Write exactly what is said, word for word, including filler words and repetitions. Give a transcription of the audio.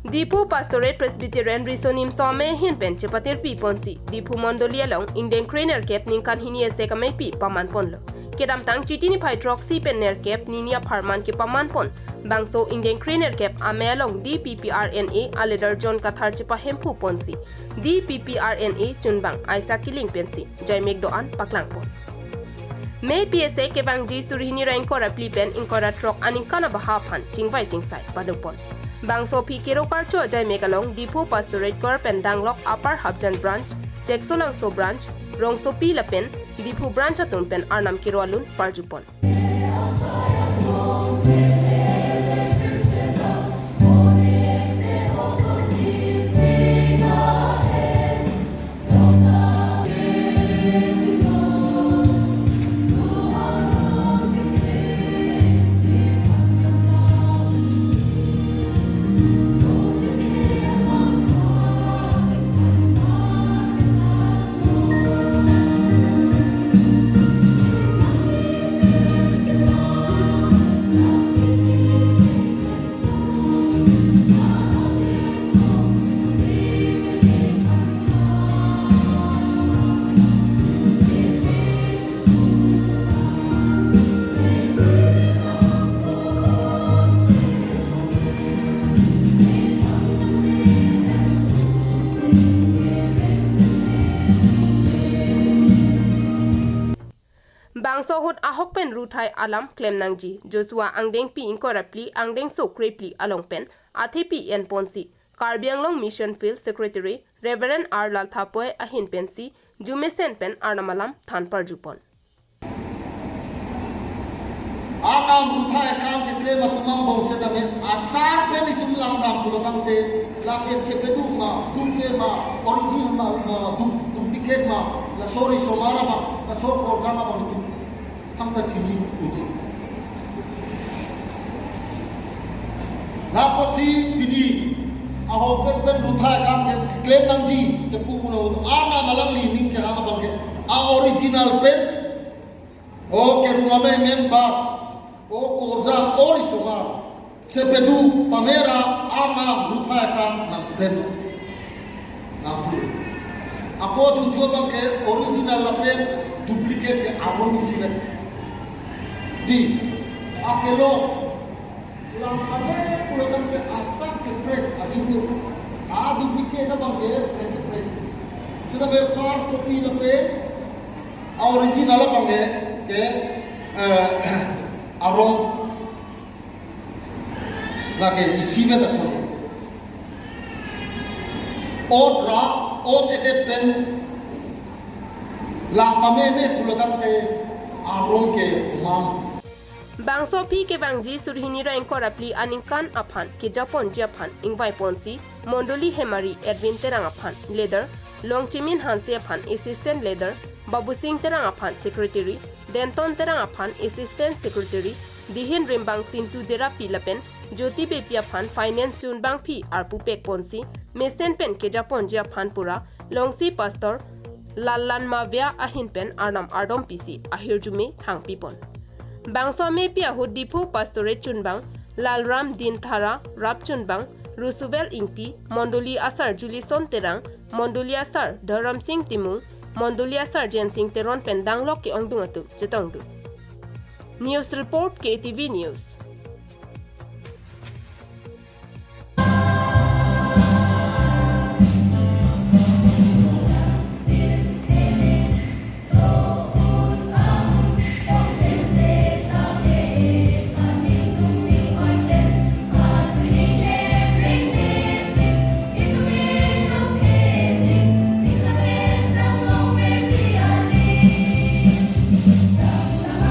Diphu Pastorate Presbyterian Riso Nimso Amei ahin pen chepatirpi ponsi Diphu Mondoli along ingdeng krenerkep ningkan hini esek ameipi paman ponlo. Kedamtang Chiti niphai throksi pen nerkep nini apharman kepaman pon bangso ingdeng krenerkep amei along D P P R N A a leader John Kathar chepahemphu ponsi D P P R N A chunbang Isaac Killing pensi jaimek do-an paklang pon. Mei P S A kevangji suri hini ra ingkoi ra phli pen ingkoi ra throk aningkan abaha aphan chingvai chingsai padopon. Bangso aphi kero karcho ajaimek along Diphu Pastorate Choir pen danglok Upper Hapjan Branch, Cheksolangso Branch, Rongsopi lapen Diphu Branch atum pen Arnam kero alun parjupon. Bangso ahut ahok pen ruthai alam klem nangji Joshua angdengpi ingkoi ra phli angdengso krephli along pen athepi enponsi Karbi Anglong Mission Field Secretary Reverend R Lalthapoi ahin pensi jumesen pen Arnam alam than parjupon. Arnam ruthai akam keklem atum angbong setame achar pen itum langdam pulotangte, lake chepedu ma, dupke ma, original ma, ma, du-, duplicate ma, laso risomar ma, laso korjang ma itum hangta chini udi. Lapusi pini ahok pen pen ruthai akam keklem nangji kepu punon Arnam alangli ning kehang abang ke a original pen, o keruna me member, o korjang, o risomar chepedu pamera Arnam ruthai akam nangklem nangpu. Ako jujur abang ke original lapen duplicate ke arong isivet. Di, akelo, lang ame pulotangte asap ke print, ading tu. A duplicate abang ke print ke print. Setame first copy lapen a original abang ke, ke, eh, arong. Lake isivet ason. Ot ra, ot edet pen lang pameme pulotangte arong ke mam. Bangso aphi kevangji suri hini ra ingkoi ra phli aningkan aphan kejaponji aphan ingvaiponsi Mondoli Hemari Edwin Terang aphan leader, Longchimin Hanse aphan assistant leader, Babusing Terang aphan secretary, Denton Terang aphan assistant secretary, Dihin Rimbang Sintu Derapi lapen Jyoti Beypi aphan finance chunbangpi arpu pekponsi mesen pen kejaponji aphan pura Longsi Pastor Lallan Mavia ahin pen Arnam ardom pisi ahirjume hangpipon. Bangso ameipi ahut Diphu Pastorate chunbang Lalram Dinthara, rap chunbang Rusuvel Ingti, Mondoli asar Julison Terang, Mondoli asar Dharamsing Timung, Mondoli asar Jensing Teron pen danglok ke-ongdung atum chetongdun. News report, K T V News.